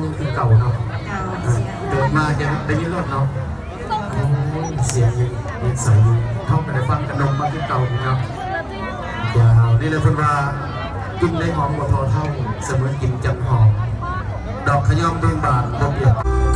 ຍັງຄືເກົ່າເນາະ ເອີ ເກີດມາຍັງໄດ້ຍິນໂລດເນາະ ໂອ້ຍ ສຽງຍັງ ຍັງໃສຢູ່ ເຮົາກໍໄດ້ຟັງຂະໜົມມາຄືເກົ່າເນາະ. ເຈົ້າ ນີ້ແຫຼະເພິ່ນວ່າ ກິ່ນໃບຫອມບໍ່ທໍ່ເທົ່າ ສະເໝືອກິ່ນຈັນຫອມ ດອກຂະຫຍອມເບິ່ງບານບໍ່ປ່ຽນ.